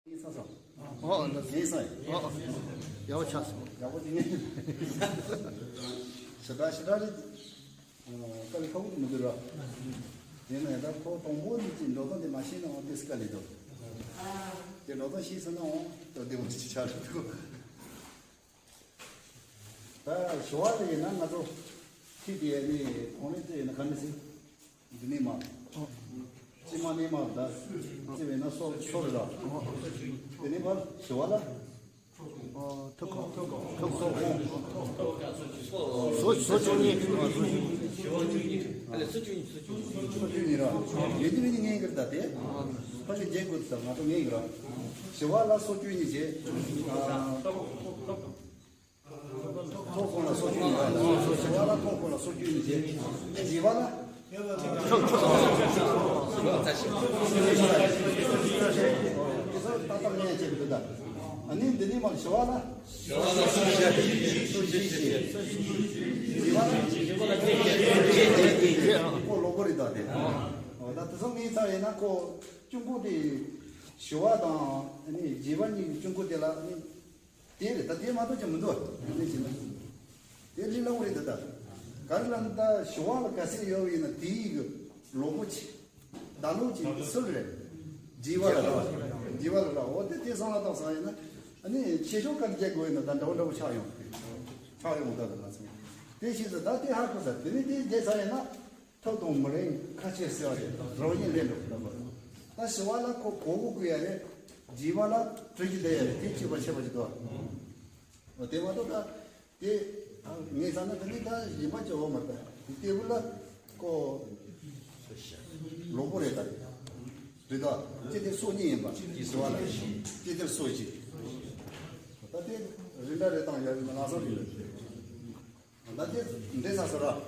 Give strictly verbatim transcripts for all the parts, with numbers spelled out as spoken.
ངའི་ས་སོང་། ཨོ་ལགས། ངའི་ས་ཡིན། ཨོ་ཡག་པོ་ཆགས་སོང་། ཡག་པོ་དེ་ངའི་ཞེ་དྲག་ཞེ་དྲག་རེད། དཀའ་ལས་ཁག་པོ་མི་འདུག་ར། ཡིན་ན་ཡང་ད་ཁོ་དང་པོ་ནས་ཀྱི་འགྲོ་སྟངས་དེ་མ་ཤེས་ན་འོང་དེ་སྐད་ལས་འདུག་དེ་འགྲོ་སྟངས་ཤེས་སོང་ན་འོང་ད་བདེ་པོ་ཅིག་ཆགས་འགྲོ་འདུག་ད་ཞི་བ་ལ་ཡིན་ན་ང་ཚོ་ཁྲིད་དེ་ནི་གོང་ནས་བལྟས་ཡིན་ན་ག་འདྲ་ཟེར། འདི་ནས་མར། ཕྱི་མ་ནས་མར་ད། བརྩིས་པས་ན་སོ་སོ་རེད་ལ། དེ་ནས་མར་ཞི་བ་ལ། ཨོ་ཐུག་གོ། ཐུག་གོ། ཐུག་གོ། སོ་སོ་བཅུ་གཉིས། ཨ་སོ་བཅུ་གཉིས། ཨ་ལས་སོ་བཅུ་གཉིས། སོ་བཅུ་གཉིས། སོ་བཅུ་གཉིས་ར། ཡོད་དེ་མིན་ངེས་ཀྱི་རེད་ད་དེ། ཕ་གི་རྒྱན་དགོས་ད་ང་ཚོ་ངེས་ཀྱི་ར། ཞི་བ་ལ་སོ་བཅུ་གཉིས་བྱས། ཨ། ཐོག་ཁོངས་ལ་སོ་བཅུ་ཡིན་པ་དང་། ཞི་བ་ལ་ཐོག་ཁོངས་ལ་སོ་བཅུ་ཡིན་ཞེས། བྱིས་པ་ལ། ཁྲོ་ཁྲོ། ཏག་ཏག་ཉན་བྱེད་དུ་ད། ཨ་ནི་འདི་ནི་མ་ཞི་བ་ལ། སོ་བཞི་བཞི། སོ་བཞི་བཞི། བྱིས་པ་ལ། ཁོ་ལོག་པ་རེད་ད་དེ། འོ་ད་དེ་ཚོ་ངའི་རྩ་ཡིན་ན་ཁོ་གཅུང་པོ་དེ་ཞི་བ་དང་ཨ་ནི་བྱིས་པ་གཉིས་ཀྱི་གཅུང་པོ་དེ་ལ་ཨ་ནི། དེ་རེད་ད་དེ་མ་གཏོགས་ཀྱང་མི་འདུག་དེ་འདྲ་བྱས་ན། དེ་ལས་སླ་པོ་རེད་ད་ད། ག་རེ་ལབ་ན་ད་ཞི་བ་ལ་ག་ཚད་ཡོད་པ་ཡིན་ན་དེའི་གི་ལོ་མོ་ཆེ། ད་ལོ་ཆེ་སུ་རེད། བྱིས་པ་ལ་ར། བྱིས་པ་ལ་ར་འོ་དེ་དེ་བསམ་བློ་བཏང་ས་ཡིན་ན། ཨ་ནི་ཆེ་ཆུང་ག་རེ་རྒྱག་དགོས་ཡིན་ན་ད་འདྲ་བོ་འདྲ་བོ་ཆགས་ཡོང་། ཆགས་ཡོང་ད་ད་ང་ཚོ། དེ་ཤེས་ས་ད་དེ་ཧ་གོ་ས་དེ་ནི་དེ་རྒྱལ་ས་ཡིན་ན། ཐོབ་དང་མི་རིང་ཁ་ཆེ་ཟེར་བ་རེད། རང་ཉིད་ལས་འགྲོ་ལ་བར། ད་ཞི་བ་ལ་ཁོ་གོ་གོ་དགོས་ཡ་རེད། བྱིས་པ་ལ་སྤྲོད་རྒྱུ་ལས་ཡ་རེད། དེ་གཅིག་པ་ཆད་པ་ཅིག་འདུག་དེ་མ་གཏོགས་ད་དེ་ངས་བསམ་ན་ད་ནི་ད་ཡིན་པ་ཅི་འོ་མ་ད་དེ་སྐྱེས་བུ་ལ་ཁོ་ལོག་པོ་རེད་ད། རེད་ད་ཅི་དེ་སོ་གཉིས་ཡིན་པ་ཞི་བ་ལ་ཅི་དེར་སོ་གཅིག་ད་དེ་རིན་འདྲ་རེད་དང་ཡ་རིན་ལ་ལ་སོ་རེད། ད་དེ་འདྲེ་ས་སོ་ར།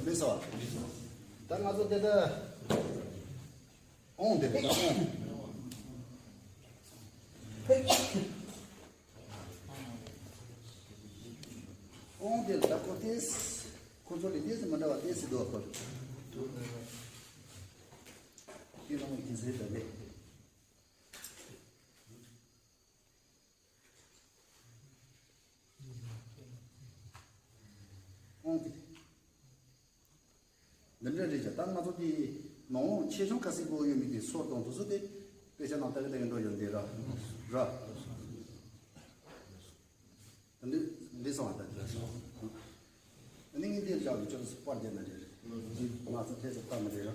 མི་སོ། ད་ང་ཚོ་དེ་ད། ཨོང་དེ་དེ་ད་ཨོང་། ཨོང་དེ་ད་ཁོ་དེ། ཁོ་ཚོ་ལས་དེ་ཚོ་མི་འདྲ་བ་དེ་སི་དོ་ཁོ། དེ་ནང་གི་ཟེར་ད་ལེ། ཨོང་དེ། འདི་འདྲ་རེད་ཅག་ད་ང་ཚོ་དེ་ནང་ཆེ་ཆུང་ཁ་སིག་པོ་ཡོད་མི་དེ་སོར་དང་དུ་སུ་དེ་དཔེ་ཆ་ནང་ལྟ་གི་ལྟ་གི་འགྲོ་ཡོད་འདི་ར་ར། འདི་འདི་སོང་བ་ད་འདི་སོང་། འདི་ངས་འདི་བཞག་གི་ཅོག་སུ་པར་རྒྱབ་ན་རེད། ང་ཚོ་ཐེ་ཚོ་ལྟ་མི་རེད་ར།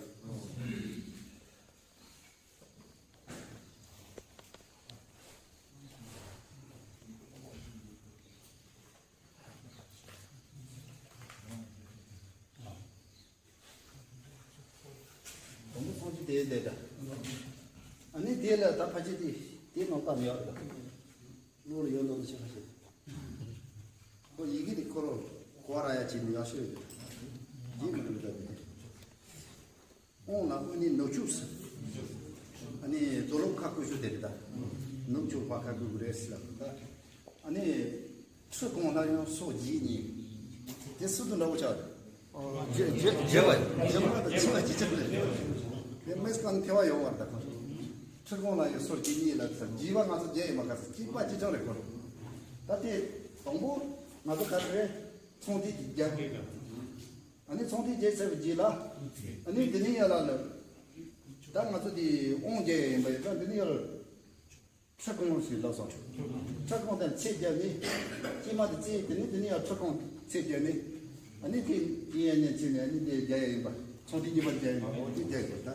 དང་པོ་སངས་རྒྱས་དེའི་ལས་ཀ་ཨ་ནི་དེ་ལ་ད་ཕ་ཆེ་དེ་དེ་ནང་ལྟ་མི་ཡག་རེད། བློ་ལ་ཡོད་ལོ་ལ་ཆེ་ཁ་ཤས། ཁོ་ཡི་གེ་དེ་ཁོ་རང་གོ་ར་ཡ་བྱེད་ནི་ཡག་ཤོས་རེད། ཡིད་མི་འདུག་ད་དེ། དབང་ལ་དབུ་ནི་ནུབ་ཕྱོགས་སུ། ཨ་ནི་རྡོ་ལོག་ཁ་བསྐོ་ཤོས་དེ་རེད་ད། ནུབ་ཕྱོགས་ཕ་ཁ་བསྐོ་གི་རེད་ཟེར་ལ་ད། ཨ་ནི། ཁྲི་གོང་ལ་ཡང་སོ་བརྒྱད་གཉིས། དེ་སུ་དང་འདྲ་བོ་ཆགས་རེད། རྒྱས་པ་རྒྱས་པ་དང་ཕྱི་མ་ཅི་ཆགས་རེད། དེ་མིས་གང་ཐེ་བ་ཡོང་བར་ད་ཁོ། ཁྲི་གོང་ལ་ཡང་སོ་བརྒྱད་གཉིས་ལ་ཚར་རྒྱས་པ་ང་ཚོ་རྒྱས་ཡིན་མ་ག་ཚོད་གཅིག་པ་གཅིག་རྐྱང་རེད་ཁོ། ད་དེ་དང་པོ་ང་ཚོ་ག་ཚོད་རེད། ཚོང་དེ་རྒྱག་གི། ཨ་ནི་ཚོང་དེ་རྒྱས་ཚར་བའི་རྗེས་ལ། ཨ་ནི་འདི་ནི་ཡ་ལ་ལ། ད་ང་ཚོ་དེ་དབང་རྒྱས་ཡིན་པ་ཡིན་ཙང་འདི་ནི་ཡ་ལ། ཁྲི་གོང་ཞེས་ལབ་སོང་། ཁྲི་གོང་དང་ཚེས་བརྒྱབ་ནས། སྐྱེས་མ་དེ་ཚེས་དེ་ནི་དེ་ནི་ཡང་ཁྲི་གོང་ཚེས་བརྒྱབ་ནས། ཨ་ནི་དེ་དེ་ཡང་ཉན་ཚེས་ནས་ཨ་ནི་དེ་རྒྱ་ཡ་ཡིན་པ། ཚོང་དེ་གཉིས་པ་རྒྱ་ཡིན་པ་འོ་དེ་རྒྱ་ཡིན་པ།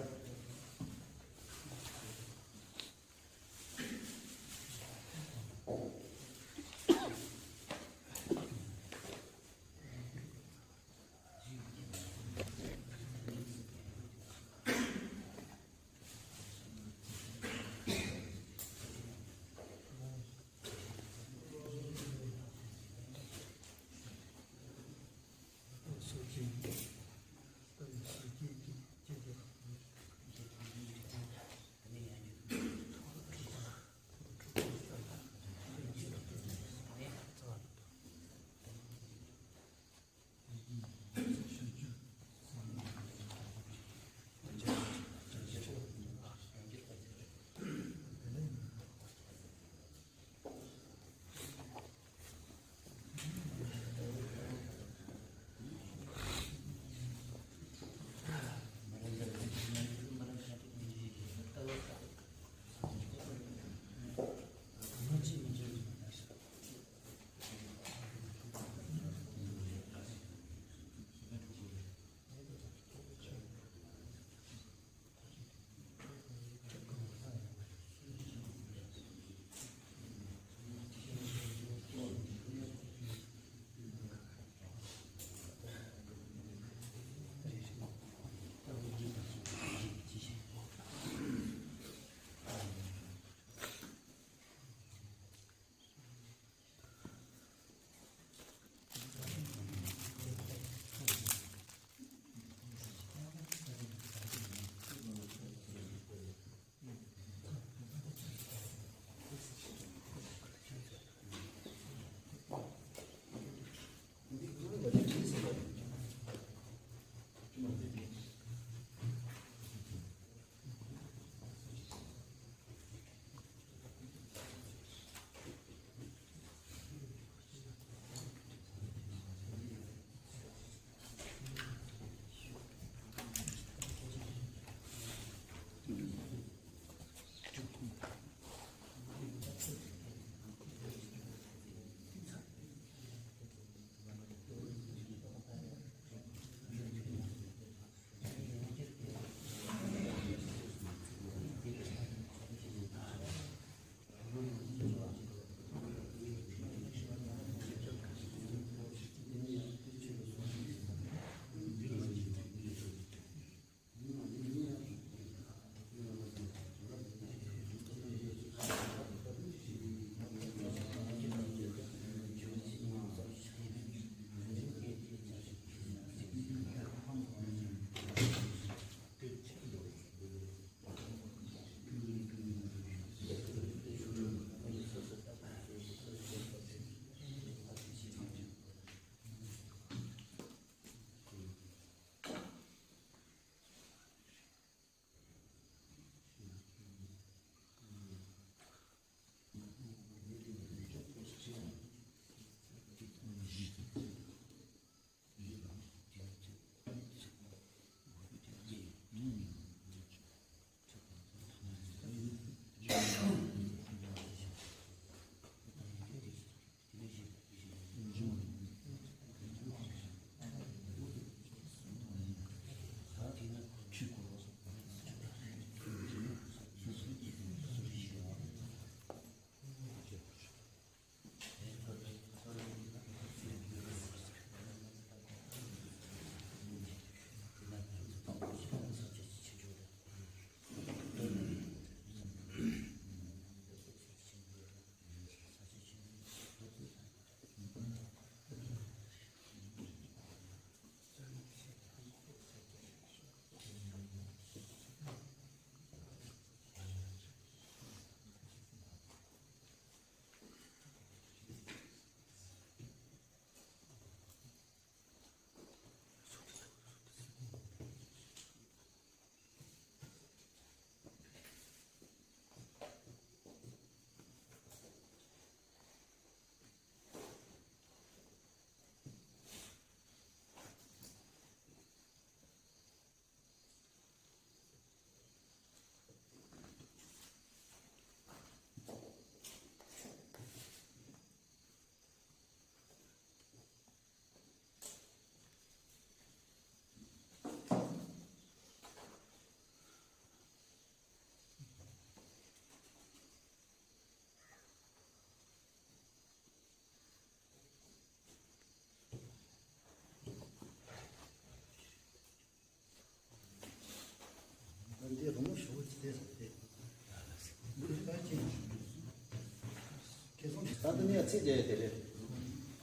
ད་འདི་ནས་ཚིག་རྒྱག་ཡས་དེ་རེད།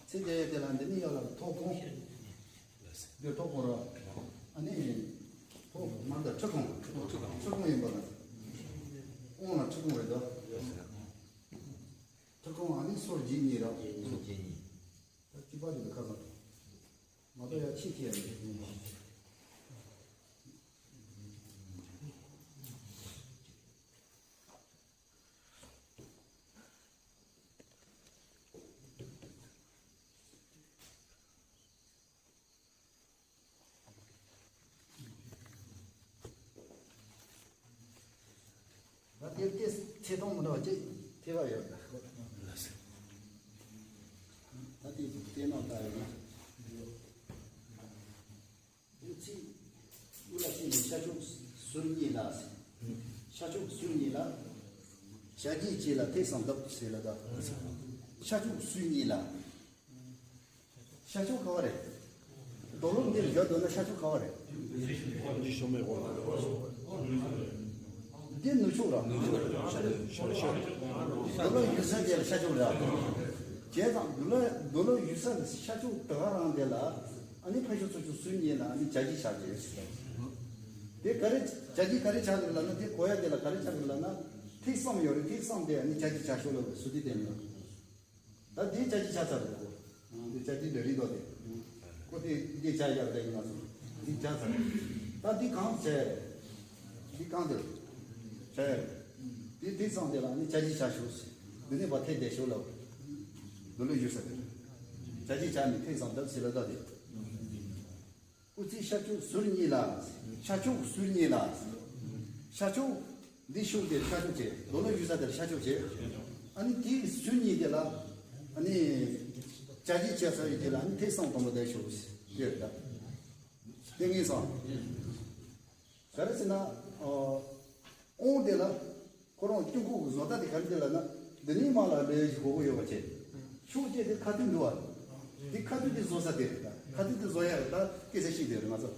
ཚིག་རྒྱག་ཡས་དེ་ལ་འདི་ནས་ཡར་ལ་ཐོག་ཁོང་། འདི་ཐོག་ཁོང་ར། ཨ་ནི། ཐོག་མར་ད་ཁྲི་ཁོང་། ཁྲི་ཁོང་ཡིན་པ་ལ། དབང་ལ་ཁྲི་ཁོང་རེད་དོ། ཁྲི་ཁོང་ཨ་ནི་སོར་བཞི་གཉིས་ར། སོར་བཞི་གཉིས། ད་གཅིག་པ་དེ་ལ་ཁ་སང་། མ་གཏོགས་ཡ་ཕྱི་ཁྱེར་མི་འདུག་ད་དེ་དེ་ཚེ་ཐུང་མི་འདྲ་བ་ཅིག་ཐེ་བ་ཡོད་ད། ད་དེ་དེ་ནང་ལྟ་ཡོད་ན། དེ་ཚེ་དབུ་ལ་ཕྱིན་ནས་ཤར་ཕྱོགས་ཟུར་གཉིས་ལ། ཤར་ཕྱོགས་ཟུར་གཉིས་ལ། བྱ་རྒྱུད་བཅས་ལ་ཐོས་བསམ་གདབ་ཟེར་ལ་ད། ཤར་ཕྱོགས་ཟུར་གཉིས་ལ། ཤར་ཕྱོགས་ག་བ་རེད། རྡོ་ལོ་འདིར་བཞག་འདོད་ན་ཤར་ཕྱོགས་ག་བ་རེད། འདི་ཤོ་མེད་གོ། འདི་ནུབ་ཕྱོགས་ར། ནུབ་ཕྱོགས་ར། ཤར་ཕྱོགས། རྡོ་ལོ་ཡོད་ས་དེ་ལ་ཤར་ཕྱོགས་ར། བྱས་ཙང་རྡོ་ལོ་རྡོ་ལོ་ཡོད་ས་ཤར་ཕྱོགས་དེ་ག་རང་དེ་ལ། ཨ་ནི་ཕ་ཤོ་ཚོ་ཆུ་སུན་ཉེ་ལ་ཨ་ནི་བྱ་རྒྱུད་ཆགས་ཀྱི་ཡོད་ཟེར། དེ་ག་རེ་བྱ་རྒྱུད་ག་རེ་ཆགས་ཀྱི་ལབ་ན། དེ་གོ་ཡ་དེ་ལ་ག་རེ་ཆགས་ཀྱི་ལབ་ན། ཐེག་བསམ་ཡོད་རེད། ཐེག་བསམ་དེ་ཨ་ནི་བྱ་རྒྱུད་ཆགས་ཤོག་ལབ་པའི་སུ་དེ་དེ་ནི། ད་འདི་བྱ་རྒྱུད་ཆགས་ཚར་རེད་གོ། འདི་བྱ་རྒྱུད་འདི་རིགས་དོ་དེ། ཁོ་དེ་འདི་བྱ་ཡག་རེད་ཡིན་ན་སོང་། འདི་ཆགས་ཚར་རེད། ད་འདི་གང་བྱས། འདི་གང་དེ། བྱས། འདི་དེ་ཚང་དེ་ལ་ནི་བྱ་རྒྱུད་ཆགས་ཤོག་ཟེར། འདི་ནི་བ་ཐེ་བསྡད་ཤོག་ལབ། འདི་ལོ་ཡོད་ས་དེ། བྱ་རྒྱུད་ཆགས་ནི་ཐེག་བསམ་གདབ་ཟེར་ལ་ད་དེ། དབུ་ཚད་ཤར་ཕྱོགས་ཟུར་གཉིས་ལ། ཤར་ཕྱོགས་ཟུར་གཉིས་ལ། ཤར་ཕྱོགས། འདི་ཤོག་དེར་ཤར་ཕྱོགས་བྱས། རྡོ་ལོ་ཡོད་ས་དེར་ཤར་ཕྱོགས་བྱས། ཨ་ནི་དེའི་ཟུར་གཉིས་དེ་ལ། ཨ་ནི། བྱ་རྒྱུད་ཆགས་ཚར་བའི་དེ་ལ་ཨ་ནི་ཐེག་བསམ་དང་པོ་བསྡད་ཤོག་ཟེར་རེད་ད། དེ་ངེས་སོང་། ག་རེ་ཟེར་ན། ཨོ། དབང་དེ་ལ། ཁོ་རང་སྐྱོན་ཁུག་གི་བཟོ་ལྟ་དེ་ག་རེ་འདི་ལབ་ན། འདི་ནས་མ་ལ་ལོས་ཀྱི་གོ་གོ་ཡོད་པ་བྱས། ཤུགས་སྐྱེད་དེ་ཁ་ཐུག་འདུག་བ། དེ་ཁ་ཐུག་དེ་བཟོ་ས་དེ་རེད་ད། ཁ་ཐུག་དེ་བཟོ་ཡ་རེད་ད། སྐད་ཆ་བཤད་དེ་རེད་ང་ཚོ།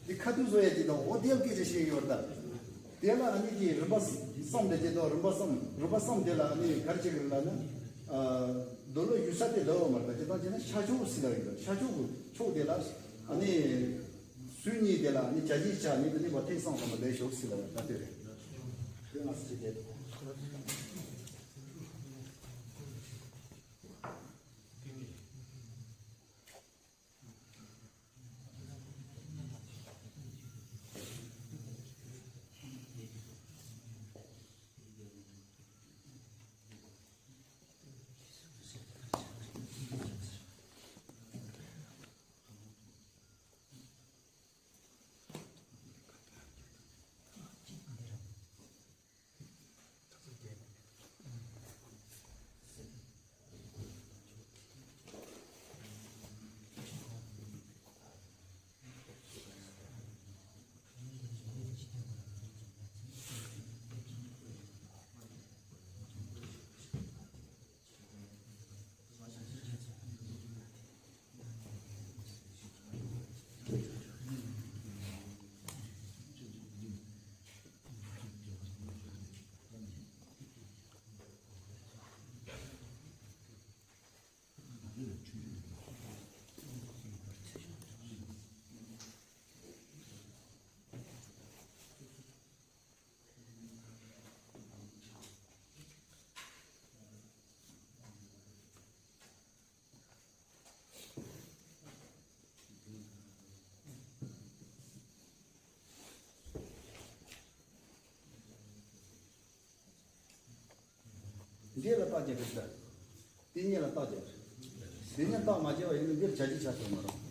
དེ་ཁ་ཐུག་བཟོ་ཡ་དེ་དང་འོ་དེ་ལ་སྐད་ཆ་བཤད་ཡོད་རེད་ད། དེ་ལ་ཨ་ནི་ཀྱི་རིམ་པ་གསུམ་དེ་བྱེད་དོ། རིམ་པ་གསུམ་རིམ་པ་གསུམ་དེ་ལ་ཨ་ནི་ག་རེ་བྱེད་ཀྱི་རེད་ལབ་ན། རྡོ་ལོ་ཡོད་ས་དེ་ལོ་མ་རེད་ད། ཅི་ལྟར་བྱས་ན་ཤར་ཕྱོགས་ཟེར་ལ་ཡོད། ཤར་ཕྱོགས་ཀྱི་ཕྱོགས་དེ་ལ་ཨ་ནི། སུན་གཉིས་དེ་ལ་ནི་བྱ་རྒྱུད་ཆགས་ནི་དེ་ནི་བ་ཐེག་བསམ་དང་པོ་བསྡད་ཤོག་ཟེར་ལ་ད་དེ་རེད། དེ་ང་ཚོ་བྱེད་དེ། འདི་ལ་རྟགས་བརྒྱབ་པའི་ཕྱིར། དེ་གཉིས་ལ་རྟགས་བརྒྱབ། དེ་གཉིས་རྟགས་མ་བརྒྱབ་པ་ཡིན་ན་འདིར་བྱ་རྒྱུད་ཆགས་ཐུབ་མ་རུང་།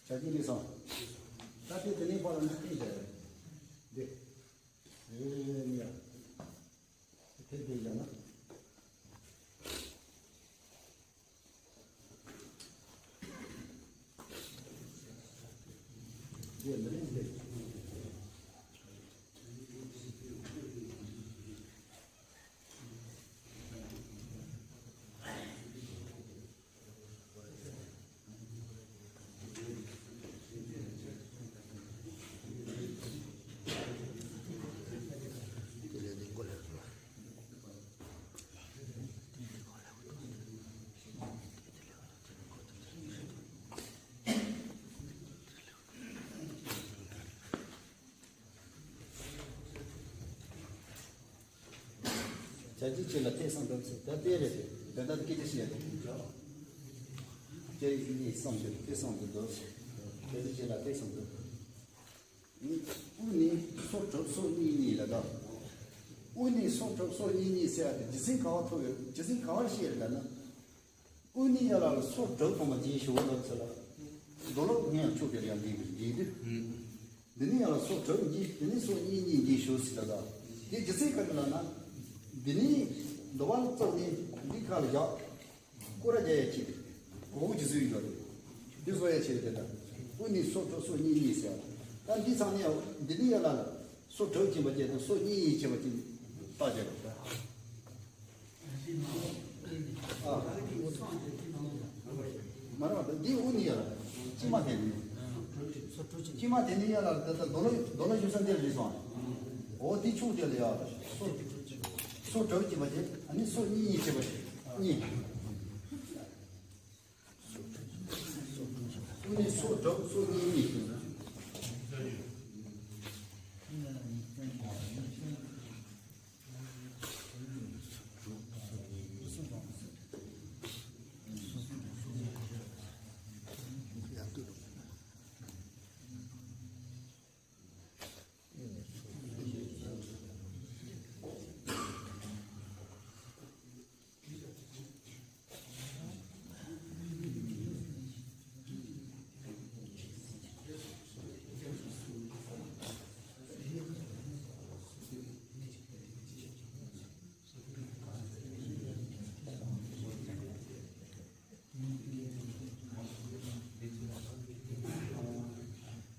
བྱ་རྒྱུ་ལས་སོང་། ད་ལྟའི་དེ་ནས་ཕར་ལ་ནི་ཐེངས་བཞག་ཡོད། འདི། རེ་རེ་རེ་རེ་ནི་ཡང་། ཐེངས་དེ་བཞག་ན། འདི་འདི་ནས་འདི། བྱ་རྒྱུ་ཅི་ལ་ཐེག་གསུམ་འདུག་ཟེར། ད་དེ་རེད་དེ། ད་ལྟ་སྐད་ཆ་བཤད་ཡ་དེ། སྐད་གཉིས་གསུམ་འདུག་ཐེག་གསུམ་འདུག་འདུག་བྱ་རྒྱུ་ཅི་ལ་ཐེག་གསུམ་འདུག་དབུ་ནི་སོ་དྲུག་སོ་གཉིས་གཉིས་ལ་ད། དབུ་ནི་སོ་དྲུག་སོ་གཉིས་གཉིས་ཟེར་ཡ་དེ་རྒྱུ་མཚན་ག་བ་ཐུག་ཡོད། རྒྱུ་མཚན་ག་བར་བཤད་ཡོད་ལབ་ན། དབུ་ནི་ཡ་ལ་ལ་སོ་དྲུག་ཐོག་མ་འདིའི་ཞུ་བ་ལ་ཚོ་ལ། རྡོ་ལོག་ངས་ཆོས་ཀྱི་ཡང་འདི་འདི་འདི། འདི་ནི་ཡ་ལ་སོ་དྲུག་འདི་འདི་ནི་སོ་གཉིས་གཉིས་འདི་ཞུ་སྲིད་ད་ད། དེ་རྒྱུ་མཚན་ག་རེ་ལབ་ན། འདི་ནི་འདི་བ་ལ་ཙོག་ནི་འདི་ཁ་ལ་བཞག་སྐོར་ར་རྒྱག་ཡ་ཆེད་དེ། གོ་བོ་རྒྱུ་མཚན་ཡོད་དེ། འདི་བཟོ་ཡ་ཆེད་དེ་ད། དབུ་ནི་སོ་དྲུག་སོ་གཉིས་གཉིས་ཟེར། ད་འདི་ཚང་ནི་ཡ་འདི་ནི་ཡ་ལ་ལ་སོ་དྲུག་ཕྱིན་པ་བཅས་དང་སོ་གཉིས་གཉིས་ཕྱིན་པ་ཅིན་རྟགས་བྱས་པ་ད། མ་རེད་པ། འདི་དབུ་ནི་ཡ་ལ་ལྕི་མ་དེ་ནི། ལྕི་མ་དེ་ནི་ཡ་ལ་ད་ལྟ་རྡོ་ལ་རྡོ་ལ་ཞུ་ས་འདིར་རེད་སོང་། འོ་དེ་ཆུང་དེ་ལ་ཡ་སོ་སོ་དྲུག་ཅེས་པ་དེ་ཨ་ནི་སོ་གཉིས་གཉིས་ཅེས་པ་དེ་གཉིས། དབུ་ནི་སོ་དྲུག་སོ་གཉིས་གཉིས།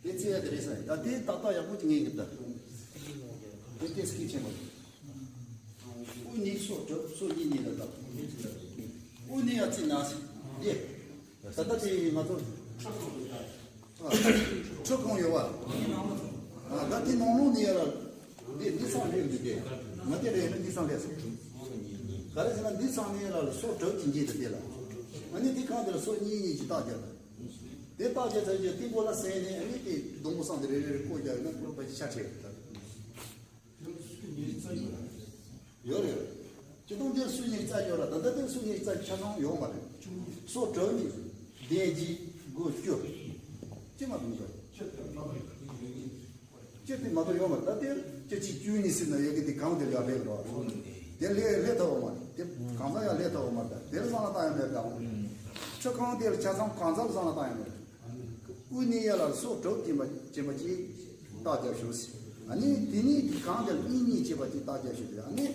དེ་རྩིས་ཡ་དེ་རེད་ས། ད་དེ་ཏག་ཏག་ཡག་པོ་ཅིག་ངེས་ཀྱི་ད། དེ་དེ་སྐད་ཆེན་པོ། དབུ་ནི་སོ་དྲུག་སོ་གཉིས་གཉིས་ལ་ད། དབུ་ནི་ཡ་རྩིས་ན་སི། དེ། ད་ལྟ་དེ་ང་ཚོ། ཁྲི་གང་ཡོད་བ། ད་དེ་ནང་ལོགས་ནས་ཡ་ལ། འདི་འདི་ཚང་ལས་འདི་དེ། ང་དེ་རེད་ན་འདི་ཚང་ལས་སོང་། ག་རེ་ཟེར་ན་འདི་ཚང་ནས་ལ་སོ་དྲུག་ཅིག་འགྱེད་དེ་དེ་ལ། ཨ་ནི་འདི་གང་དེ་ལ་སོ་གཉིས་གཉིས་ཀྱི་རྟགས་བརྒྱབ། དེ་རྟགས་བརྒྱབ་ཚར་རྗེས་སྟེང་པོ་ལ་སེན་ནས་ཨ་ནི་དེ་སྡོང་པོ་སང་དེ་རེ་རེ་རེ་བཀོད་རྒྱག་ཡོད་ན་ཁོ་པ་ཆ་ཆེ་ཡོད་ད། ཡོད་རེད། སྤྱི་སྟོང་དེ་སུ་ཡིན་རྩ་ཡོད་ར། ད་ལྟ་དེ་སུ་ཡིན་རྩ་ཆ་ཚང་ཡོད་མ་རེད། སོ་དྲུག་ནི་བདུན་གཅིག་དགུ་བཅུ། ཅི་མ་གཏོགས་མི་འདུག་ཅི་དེ་མ་གཏོགས་ཡོད་མ་རེད། ད་དེ་བཅུ་གཅིག་བཅུ་གཉིས་ཟེར་ན་ཡོད་གི་དེ་གང་དེ་ལ་ལས་འགྲོ་བ། དེ་ལས་ལས་ཐུབ་པ་མ་རེད། དེ་གང་ཟག་ཡང་ལས་ཐུབ་པ་མ་རེད། ད་དེ་ལ་བཟང་ལ་བཏང་ཡང་མེད་དང་། ཁྲི་གང་དེ་ལ་ཆ་ཚང་གང་ཟག་ལ་བཟང་ལ་བཏང་ཡང་མེད། དབུ་ནི་ཡ་ལ་སོ་དྲུག་ཅེས་པ་ཅེས་པ་ཅིག་རྟགས་རྒྱབ་ཤོག་ཟེར། ཨ་ནི་དེ་ནི་དེ་གང་དེ་ལ་གཉིས་གཉིས་ཅེས་པ་ཅིག་རྟགས་རྒྱབ་ཤོག་ཟེར། ཨ་ནི་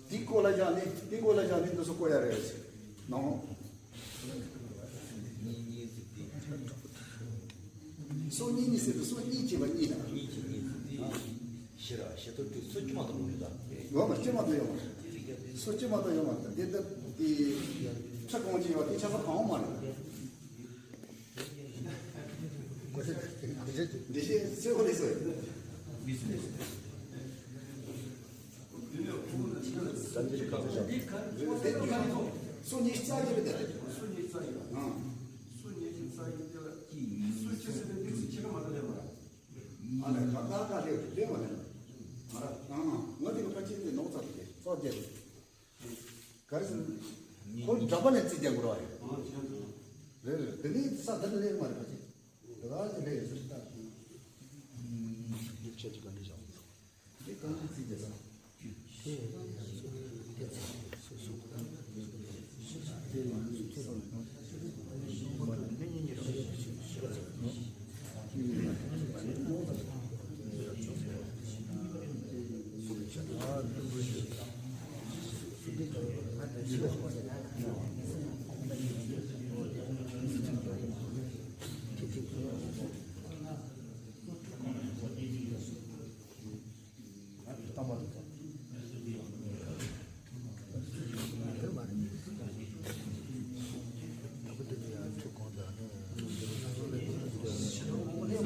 དེ་སྐོར་ལ་བཞག་ནི་དེ་སྐོར་ལ་བཞག་ནི་འདི་ཚོ་བཀོད་ཡ་རེད་ཟེར། ནང་སོ་གཉིས་གཉིས་ཟེར་དུས་སོ་གཉིས་ཅེས་པ་གཉིས་དང་། ཤེས་ར་ཤེས་ཐུབ་དུས་སུ་ཅི་མ་གཏོགས་ཡོད་ད། ཡོད་མ་ཅི་མ་གཏོགས་ཡོད་མ་རེད། སུ་ཅི་མ་གཏོགས་ཡོད་མ་རེད། འདི་ལྟ་དེ་ཁྲི་གང་ཅི་ཡོད་དེ་ཆ་ཚང་གང་མ་རེད། འདི་ཤེས་གསལ་པོ་རེད་ཟེར། སུ་ཉིས་རྩ་ཡོད་དེ། སུ་ཉིས་རྩ་ཡོད། ཨང་། སུ་ཉིས་རྩ་ཡོད་དེ་ལ། སུ་ཅི་ཟེར་ཏེ་འདི་ཚོ་ཁྱེད་ཀ་མ་གཏོགས་ལས་མ་རེད། ཨ་ལས་ཁ་ཁ་ཁ་ལས་ལས་མ་ལས། ང་ར་ཨང་ང་དེ་ལ་ཕ་ཆེན་དེ་ནོར་ཚར་ཏེ་ཚོགས་རྒྱལ། ག་རེ་ཟེར། ཁོ་འདྲ་པ་ལས་རྩིས་རྒྱག་དགོས་ར་ཡ། རེད་རེད། དེ་ནས་ས་དེར་ལས་མ་རེད་ཕ་ཆེན། དེ་ག་ལས་ལས་ཡོད་ཟེར་ད། འདི་གང་གི་རྩིས་རྒྱག་ས། དེ་སོ་སོ་སོ་སོ།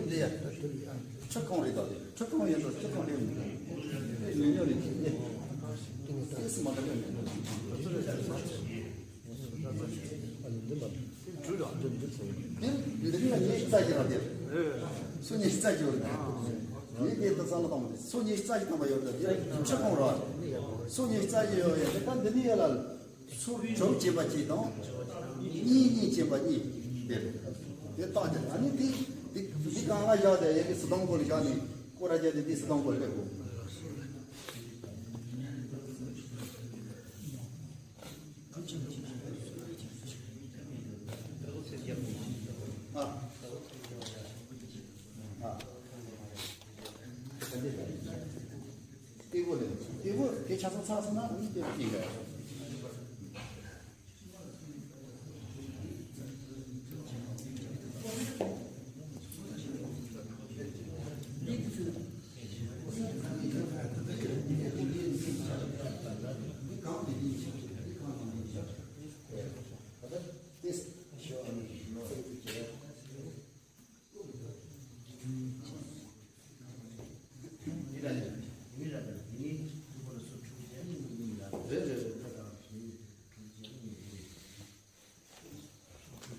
ལས་ཡ། ཁྲི་གང་རེད་ད་དེ། ཁྲི་གང་ཡིན་ད་ཁྲི་གང་རེད་མི་འདུག་ཨེ་ཉོ་ཉོ་རེད་ཀྱི་ཨེ། ཏེས་མ་ད་ལས་མི་འདུག་འདི་འདི་ནི་ངས་རྩ་གི་ར་དེ། སུ་ངས་རྩ་གི་ཡོད་རེད། ངས་དེ་ད་བསམ་བློ་བཏང་མ་དེ་སུ་ངས་རྩ་གི་བཏང་པ་ཡོད་ད་དེ་ཁྲི་གང་ར། སུ་ངས་རྩ་གི་ཡོད་ཡ་དེ་ད་འདི་ནི་ཡ་ལ། གྲོགས་བྱེད་པ་གཅིག་དང་། གཉིས་གཉིས་བྱེད་པ་གཉིས། དེ་རེད། དེ་རྟགས་དེ་ཨ་ནི་དེ་དེ་དེ་གང་ང་བཞག་དེ་ཡ་གི་སི་ཏང་གོ་ལ་བཞག་ནས་སྐོར་ར་བརྒྱབ་དེ་དེ་སི་ཏང་གོ་ལ་སླེབས་དགོས། ཨ། ཨ། དེ་དེ་གོ་ལ་དེ་གོ་དེ་ཆ་ཚང་ཚང་སོང་ན་ཨ་ནི་དེ་དེ་ག་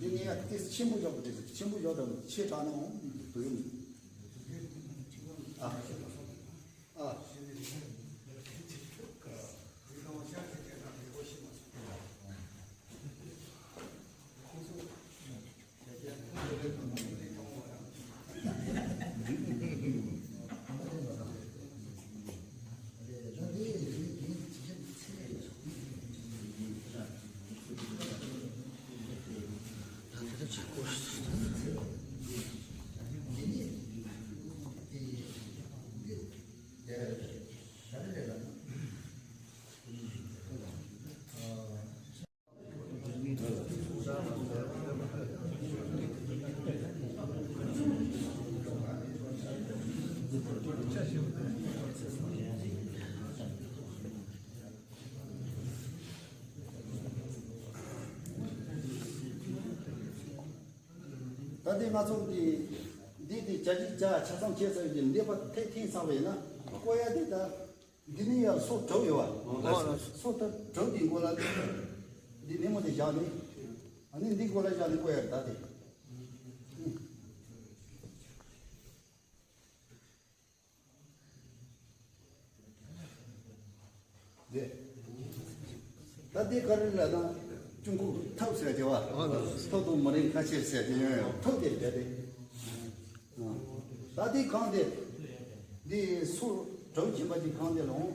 འདི་ནི་ཡང་ཏིས་ཆེན་པོ་བཞག་པ་དེ་ཆེན་པོ་བཞག་དང་ཆེ་དྲགས་ནའང་དོ་ཡོང་མི་འདུག་ཨ། ཨ། ད་ལྟའི་ང་ཚོ་འདི་འདི་དེ་བྱ་གཅིག་བྱ་ཆ་ཚང་བྱས་ཚར་གྱི་འདི་པ་ཐེག་ཐེག་ཚང་བས་ན་བཀོད་ཡ་དེ་ད། འདི་ནི་ཡང་སོ་དྲུག་ཡོད་བ། སོ་དྲུག་གི་མགོ་ལ་འདི་ནི་མོ་དེ་བཞག་ནི། ཨ་ནི་འདི་མགོ་ལ་བཞག་ནི་བཀོད་ཡ་ད་དེ། དེ། ད་དེ་ག་རེ་ལ་དང་ཅུང་ཁུག་ཐབས་ཟེར་དེ་བ། ཐོག་ཏུ་མ་རིང་ཁ་ཆེ་ཟེར་དེ་ཡོད་ཡོད་ཐོག་དེ་བསྡད་དེ། ད་དེ་གང་དེ། འདི་སུ་གྲངས་ཅན་པ་ཅིག་གང་དེ་ལོང་།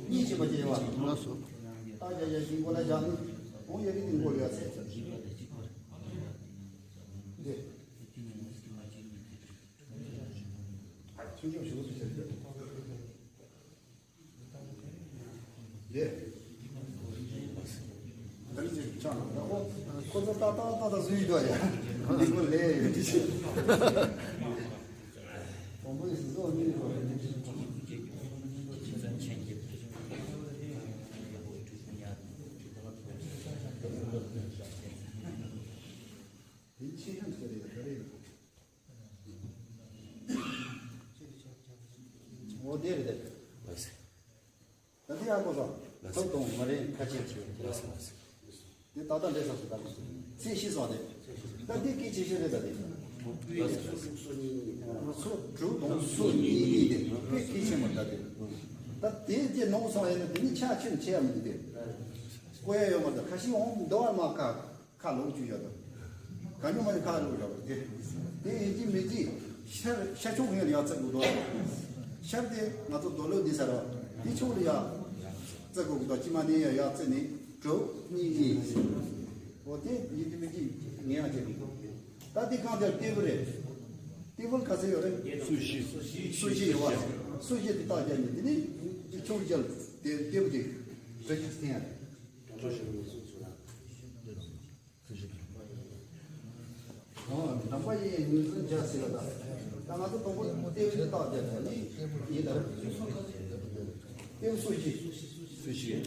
གཉིས་ཅན་པ་ཅིག་ཡོད་བ། ལགས་སོ། ད་རྒྱ་རྒྱ་ཞིང་མགོ་ལ་བཞག་ནི། འོང་ཡ་གི་དེ་མགོ་ལ་ཡ་ཚད། འདི། ཆུང་ཆུང་ཞུ་ཟེར་གྱི། ལས། ད་ནི་ཅིག་ཆགས་ན་ད་ཁོ་ཁོ་ཚོ་ཏག་ཏག་ཏག་ཏག་བཟོས་ཡོད་ཡ། འདི་ཁོ་ལས་ཡོད་ཅི་ཆེ། དང་པོ་ཡི་བཟོ་མི་ཁོ་ལས་ཅི་ཆེ། འདི་ཆེ་ཤོས་ཟེར་ཡ་ད་རེད། འོ་དེ་རེད་དེ། ད་དེ་ཡག་པོ་སོང་། ཐོབ་དང་མ་རེད་ཁ་ཆེ་ཆེ། དེ་ད་ལྟ་འདྲེ་སོང་སོང་ད་དེ། ཚེ་ཤི་སོང་དེ། ད་དེ་སྐད་ཆེ་ཤོས་རེད་ད་དེ། སོ་དྲུག་དང་སོ་གཉིས་གཉིས་དེ་དཔེ་སྐད་ཆེ་མ་ད་དེ། ད་དེ་དེ་ནོར་སོང་ཡིན་ན་དེ་ནི་ཆ་ཆེན་ཆེ་ཡ་མི་འདུག་དེ། བཀོད་ཡ་ཡོད་མ་ད་ཁ་ཤས་འོང་འདོ་བ་མ་ཁ། ཁ་ལོག་བཅུག་ཡོད་དོ། ག་ཉོ་མ་ནི་ཁ་ལོག་ཡོད་དེ། དེ་ཡིན་གྱི་མི་གྱི་ཤར་ཤར་ཕྱོགས་ངོས་ལ་ཡག་བརྩི་དགོས་དོ། ཤར་དེ་ང་ཚོ་རྡོ་ལོ་འདི་ཟེར་རོ། དེ་ཕྱོགས་ལ་ཡག་བརྩི་དགོས་དོ་ཅི་མ་ནི་ཡག་ཡག་བརྩི་ནི་དྲུག་གཉིས་གཉིས། འོ་དེ་ཡིན་གྱི་མི་གྱི་ངས་ཡག་བྱེད་དགོས། ད་དེ་གང་དེར་ལྟེ་བུ་རེད། ལྟེ་བུ་ག་ཚོད་ཡོད་རེད། སུ་བཞི། སུ་བཞི་ཡོད་བ། སུ་བཞི་དེ་རྟགས་རྒྱབ་ནས་དེ་ནི་དེ་ཕྱོགས་རྒྱབ་དེ་ལྟེ་བུ་དེ་རེ་ཅིག་བསྟན་ཡ་རེད། ནམ་པ་ཡི་ངོས་འཛིན་བྱ་ཟེར་བ་དང་། ད་ང་ཚོ་དང་པོ་ལྟེ་བའི་རྟགས་བརྒྱབ་ནས་ནི་ཡིན་ལ། ལྟེ་བ་སུ་ཞིག་སུ་ཞིག་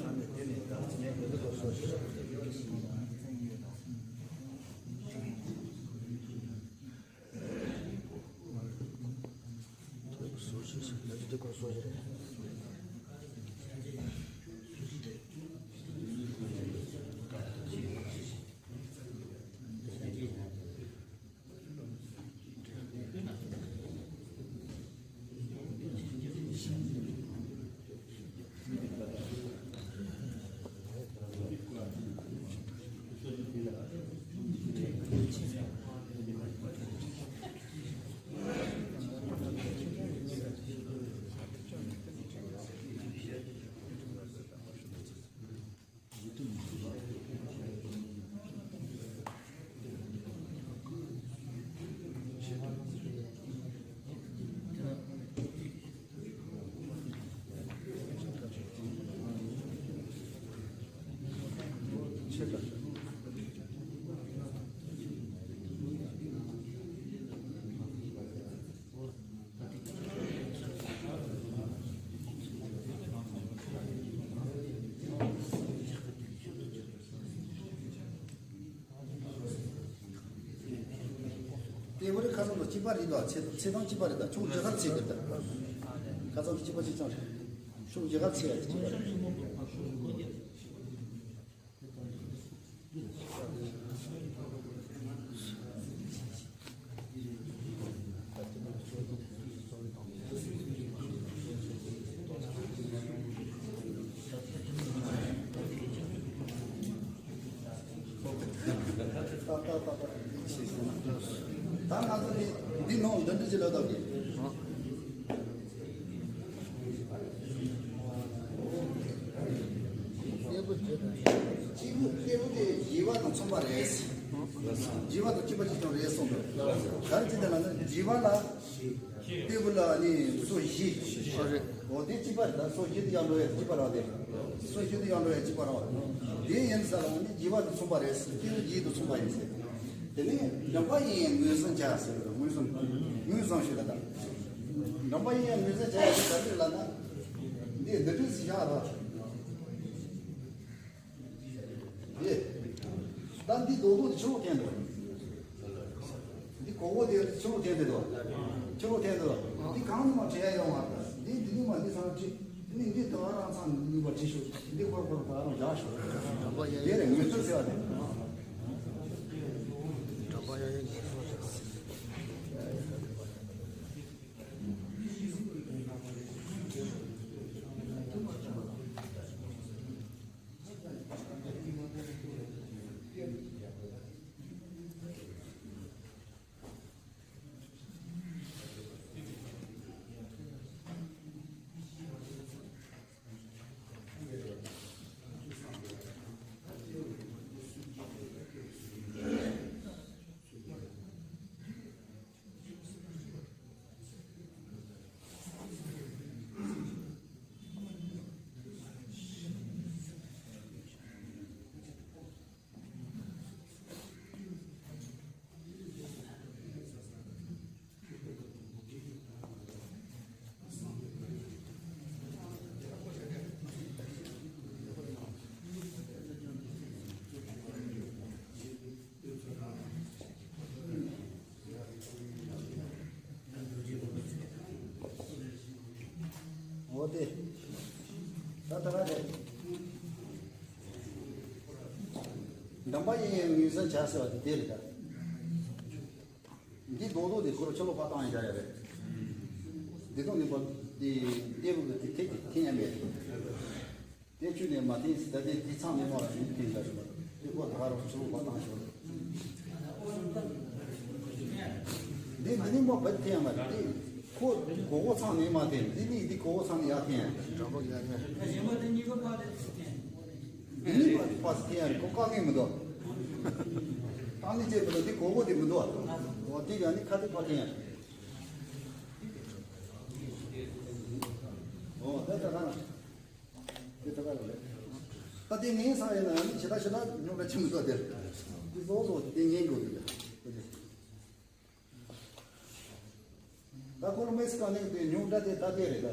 དེ་བོ་རི་ཁ་སང་དང་གཅིག་པ་རེད་དོ། ཚེ་ཚེ་དང་གཅིག་པ་རེད་ད། ཕྱོགས་རྒྱ་གར་ཚེ་རེད་ད། ཁ་སང་གི་གཅིག་པ་གཅིག་རྐྱང་རེད། ཕྱོགས་རྒྱ་གར་ཚེ་རེད། གཅིག་པ་རེད། ད་ང་ཚོ་ནི་འདི་ནང་འདི་འདྲ་ཅིག་ལབ་དགོས། སྐྱེས་བུ་སྐྱེས་བུ་དེ་བཞི་པ་དང་མཚུངས་པ་རེད། བཞི་པ་དང་གཅིག་པ་གཅིག་རྐྱང་རེད་གསུངས་འདུག་ག་རེ་བྱས་ཏེ་ལབ་ན་བཞི་པ་ལ། སྐྱེས་བུ་ལ་ནི་སོ་བཞི། འོ་དེ་གཅིག་པ་རེད་ད། སོ་བཞི་དེ་ཡང་འགྲོ་ཡ་གཅིག་པ་རེད་དེ། སོ་བཞི་དེ་ཡང་འགྲོ་ཡ་གཅིག་པ་རེད། དེ་ཡིན་ས་ལ་ནི་བཞི་པ་དང་མཚུངས་པ་རེད། སྐྱེས་བུ་བཞི་དང་མཚུངས་པ་ཡིན་ཟེར། དེ་ནས་འགྲམ་པ་གཡས་གཡོན་ངོས་བཟུང་བྱ་ཟེར། ངོས་བཟུང་ངོས་བཟུང་ཞུ་ལ་ད། འགྲམ་པ་གཡས་གཡོན་ངོས་བཟུང་བྱ་ཡ་དེ་ག་རེ་ལབ་ན། འདི་འདི་འདྲ་ཞིག་བཞག་རོགས། ཨེ། ད་འདི་རྡོག་རྡོག་དེ་ཕྱི་ལོགས་འཐེན་འདུག་འདི་གོག་པོ་དེ་ཕྱི་ལོགས་འཐེན་འདུག་ཕྱི་ལོགས་འཐེན་འདུག་འདི་གང་ནས་མ་བྲི་ཡ་ཡོང་བ་དང་། འདི་འདི་ནས་མ་འདི་ཚང་བྲི། འདི་ནི་འདི་དེ་ག་རང་ཚང་ནུས་པ་བྲི་ཤོག་འདི་ཁོར་ཁོར་ད་རང་བཞག་ཤོག་དེ་རེད་ངོས་ཚུལ་ཟེར་བ་དེ། འོ་དེ། ད་ད་ག་རེད། འགྲམ་པ་གཡས་གཡོན་ངོས་བཟུང་བྱ་ཟེར་བ་དེ་དེ་རེད་ད། འདི་རྡོག་རྡོག་དེ་ཁོ་རང་ཕྱི་ལོགས་ཕར་བཏང་ཡ་བྱ་ཡ་རེད། འདི་དང་འདི་པ་དེ་ལྟེ་བུ་གི་དེ་ཐིག་དེ་འཐེན་ཡ་མེད། དེ་ཆུ་ནས་མ་འཐེན་ཟེར། ད་དེ་དེ་ཚང་མི་མ་ལ་ཞིག་འཐེན་བཞག་ཞོག་དེ་ཁོ་ད་ག་རང་ཕྱི་ལོགས་ཕར་བཏང་ཞོག་འདི་འདི་ནི་མ་བད་འཐེན་ཡ་མ་རེད། དེ་ཁོ་གོ་གོ་ཚང་ནས་མ་འཐེན། འདི་ནི་འདི་གོ་གོ་ཚང་ནས་ཡར་འཐེན་ཡ། འགྲམ་པ་ཡར་ཡར། འདི་ནི་པ་པ་སི་ཐེ་ཡ་རེད། ཁོ་བཀག་མཁན་མི་འདུག་བཏང་ནི་བྱས་པ་ལ་འདི་གོ་གོ་དེ་མི་འདུག་འོ་དེ་ཡང་ནི་ཁ་དེ་ཕར་འཐེན་ཡ། འོ་ད་ད་ག་ན་དེ་ད་ག་རེད། ད་དེ་ངན་ས་ཡིན་ན་ནི་ཞེ་དྲག་ཞེ་དྲག་ཉོ་ག་ཆེ་མི་འདུག་དེ་དེ་བཟོ་བཟོ་དེ་ངན་དགོས་འདུག་ད་ཁོ་ལ་མེག་སི་ཀོ་ནས་དེ་ཉོ་འདྲ་དེ་ད་དེ་རེད་ད།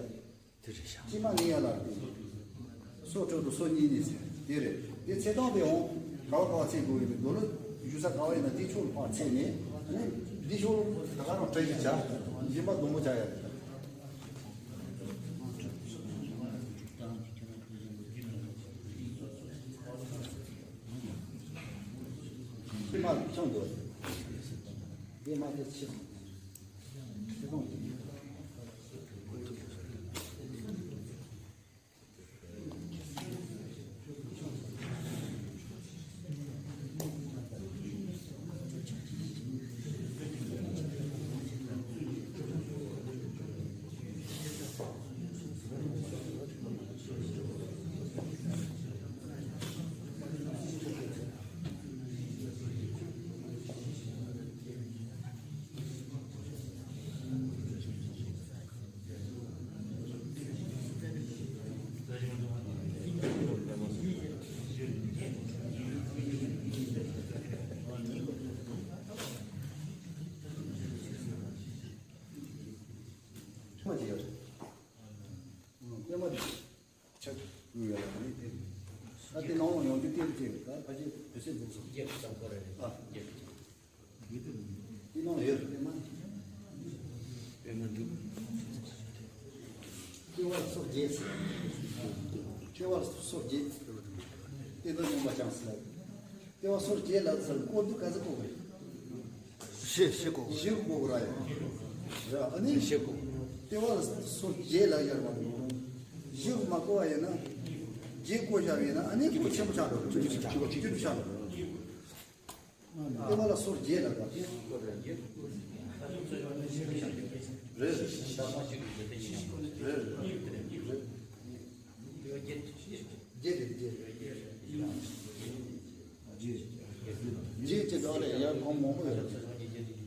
དེ་རེད་ཤག་སྤྱི་མ་ངེས་ཡ་ལ་དེ། སོ་དྲུག་དང་སོ་གཉིས་ནས་ཟེར་དེ་རེད། དེ་ཚེ་ཐང་དེ་འོང་ག་བ་ག་བ་ཚེ་དགོས་ཡོད་མེད་དོ་ལོ་ཞུ་ས་ག་བ་ཡིན་ན་དེ་ཕྱོགས་ལ་ཕར་ཚེ་ནས་ནི་འདི་ཕྱོགས་ལ་ད་ག་རང་བྲེལ་གྱི་བྱ་སྦྱིན་པ་སྡོང་པོ་བྱ་ཡ་རེད་ད། པད་མ་དེ་ཆག་ཡོད་ཡ་ལ་ནི་དེ། ད་དེ་ནང་ལ་ཡོང་དུས་དེ་རུ་དེ་ད་ཕ་ཆེ་བེ་སེ་འདུག་སོང་། རྒྱབ་ཀྱི་ཙམ་སྐོར་རེད། ཨ། རྒྱབ་ཀྱི་ཙམ། དེ་ནང་ཡོད་པད་མ། པད་མ་འདུག། ལྟེ་བ་ལ་སོར་བརྒྱད། ལྟེ་བ་ལ་སོར་བརྒྱད། དེ་ལྟར་མངོན་པར་བྱང་ཟེར་ལ། ལྟེ་བ་སོར་བརྒྱད་ལ་ཟེར་སྐོར་དུས་ག་ཚོད་སྐོར་དགོས་རེད། བཞི། བཞི་སྐོར། བཞི་སྐོར་དགོས་ར་ཡ། ར་ཨ་ནི་བཞི་སྐོར། ལྟེ་བ་ལ་སོར་བརྒྱད་ལ་ཡར་བ་འགྲོ། བཞི་མ་སྐོར་བ་ཡིན་ན། བརྒྱད་སྐོར་བཞག་པ་ཡིན་ན་ཨ་ནི་སྐོར་ཆེན་པོ་ཆགས་འགྲོ། བཅུ་དྲུག་ཆགས་འགྲོ། བཅུ་དྲུག་ཆགས་འགྲོ། ལྟེ་བ་ལ་སོར་བརྒྱད་ལ་དགའ། རེད། རེད། རེད། རེད། བརྒྱད་རེད་བརྒྱད། བརྒྱད་ཅེས་དགའ་ལས་ཡར་གོང་མང་པོ་ཡོད་རེད། ཨ་རེད་རེད།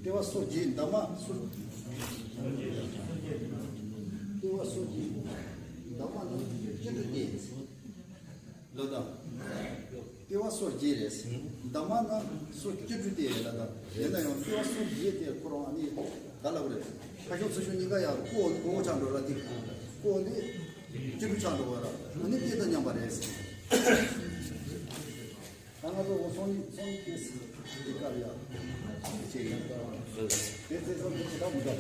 ལྟེ་བ་སོར་བརྒྱད་འདབ་མ་སོར། ལྟེ་བ་སོར་བརྒྱད་འདབ་མ་ནི་བཅུ་དྲུག་སྟེ། ལོ་དང་། ལྟེ་བ་སོར་བརྒྱད་རེད། འདབ་མ་ནི་སོར་བཅུ་དྲུག་སྟེ་ལ་དང་། ཡིན་ན་ཡང་ལྟེ་བ་སོར་བརྒྱད་དེ་ཁོ་རང་ཨ་ནི་ག་ལབ་རེད། ཁ་ཤོར་ཚུར་ཤོར་གཉིས་ཀ་ཡང་སྐོར་སྐོར་ཆགས་འགྲོ་ར་དེ། སྐོར་འདི་བཅུ་དྲུག་ཆགས་འགྲོ་བ་ར། ཨ་ནི་དེ་དང་མཉམ་པ་རེད། ད་ང་ཚོ་འོ་སོང་ཡིག་སོང་ཡིག་དེ་སི་དེ་སྐབས་ཡ་དེ་བྱས་ཡིན། དེ་ཚེ་སོང་དེ་ཚེ་ད་མི་འདྲ།